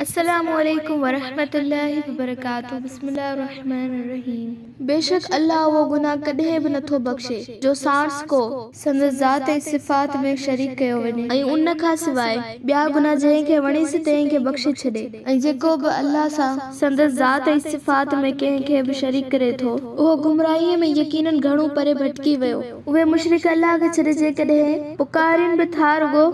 السلام عليڪم ورحمة الله وبرڪاته بسم الله الرحمن الرحيم بيشڪ الله اهو گناهه ڪڏهن به نٿو بخشي جو ساڻس ڪو سندس ذات ۽ صفات ۾ شريڪ ڪيو وڃي ۽ ان کان سواء ٻيا گناهه جنهن کي وڻيس تنهن کي بخشي ڇڏي ۽ جيڪو به الله سان سندس ذات ۽ صفات ۾ ڪنهن کي به شريڪ ڪري ٿو اهو گمراهيء ۾ يقيناً گهڻو پري ڀٽڪي ويو. اهي مشرڪ الله کي ڇڏي جيڪڏهن پڪارين به ٿا رڳو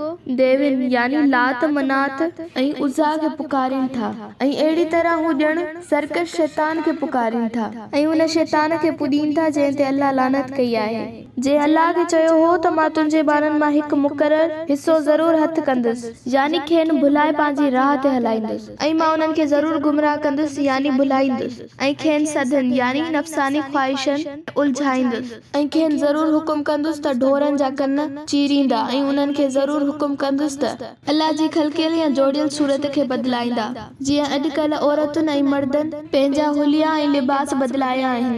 ديوين يعني لات، منات ۽ عزيٰ کي پڪارين ٿا ۽ اهڙي طرح هو ڄڻ سرڪش شيطان کي پڪارين ٿا ۽ ان شيطان کي پوڄين ٿا جنهن تي الله لعنت ڪئي آهي جنهن الله کي چيو هو ته مان تنهنجي ٻانهن مان هڪ مقرر حصو ضرور هٿ ڪندس يعني کين ڀلائي پنهنجي راهه تي هلائيندس ۽ مان انهن کي ضرور گمراهه ڪندس يعني ڀلائيندس ۽ کين سڌن يعني نفساني خواهشن ۾ الجهائيندس. ۽ کين ضرور حڪم ڪندس ته ڍورن جا ڪن چيريندا ۽ انهن کي ضرور حڪم ڪندس ته الله جي خلقيل يا جوڙيل صورت کي بدلائيندا، جيئن اڄ ڪلهه عورتن ۽ مردن پنهنجا حليا ۽ لباس بدلايا آهن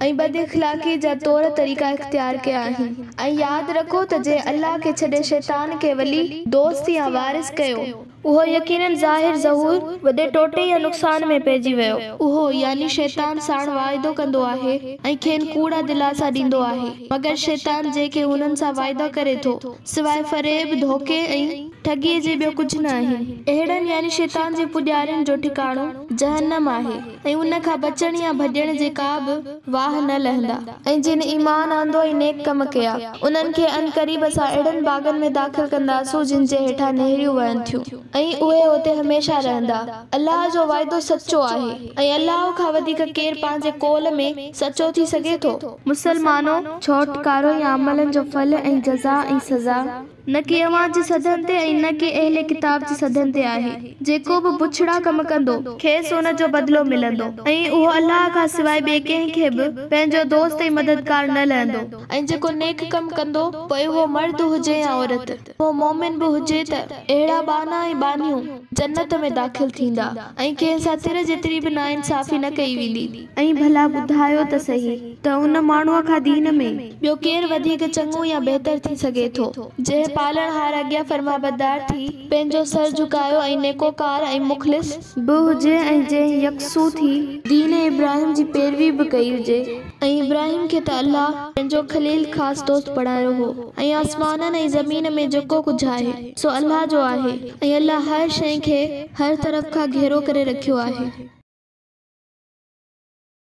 ۽ بد اخلاقي جا طور طريقا اختيار ڪيا آهن ۽ ياد رکو ته جنهن الله کي ڇڏي شيطان کي ولي، دوست يا وارث ڪيو. اهو يقيناً ظاهر ظهور وڏي ٽوٽي يا نقصان ۾ پئجي ويو. اهو، يعني شيطان، ساڻ واعدو ڪندو آهي ۽ کين ڪوڙا دلاسا ڏيندو آهي، مگر شيطان جيڪي هنن سان واعدا ڪري ٿو، سواء فريب، ڌوڪي ۽ ٺڳيء جي ٻيو ڪجهه نه آهن. اهڙن، يعني شيطان جي پوڄارين، جو ٺڪاڻو جهنم آهي ۽ ان کان بچڻ يا ڀڄڻ جي ڪا به واهه نه لهندا. ۽ جن ايمان آندو ۽ نيڪ ڪم ڪيا. انهن کي عنقريب اسان اهڙن باغن ۾ داخل ڪنداسون جن جي هيٺان نهريون وهن ٿيون ۽ اهي اتي هميشه رهندا. الله جو وعدو سچو آهي ۽ الله کان وڌيڪ ڪير پنهنجي قول ۾ سچو ٿي سگهي ٿو؟ مسلمانو! ڇوٽڪارو يا عملن جو ڦل ۽ جزا ۽ سزا نه ڪي اوهان جي سڌن تي ۽ نه ڪي اهل ڪتاب جي سڌن تي آهي. جيڪو به بڇڙا ڪم ڪندو، کيس ان جو بدلو ملندو ۽ اهو الله کان سواء ٻئي ڪنهن کي به پنهنجو دوست ۽ مددگار نه لهندو. ۽ جيڪو نيڪ ڪم ڪندو، پوء اهو مرد هجي يا عورت، اهو مؤمن به هجي ته اهڙا ٻانها ۽ ٻانهيون جنت ۾ داخل ٿيندا ۽ ڪنهن سان تر جيتري به ناانصافي نه ڪئي ويندي. ۽ ڀلا ٻڌايو ته سهي ته ان ماڻهوء کان دين ۾. ٻيو ڪير وڌيڪ چڱو يا بهتر ٿي سگهي ٿو، جنهن پالڻهار اڳيان فرمانبردار ٿي پنهنجو سر جهڪايو ۽ نيڪوڪار ۽ مخلص. به هجي ۽ جنهن يڪسو ٿي دين ابراهيم جي پيروي به ڪئي هجي. ۽ ابراهيم کي ته الله پنهنجو خليل، خاص دوست، بڻايو هو ۽ آسمانن ۽ زمين ۾ جيڪو ڪجهه آهي، سو الله جو آهي ۽ الله هر شيء کي هر طرف کان گهيرو ڪري رکيو آهي.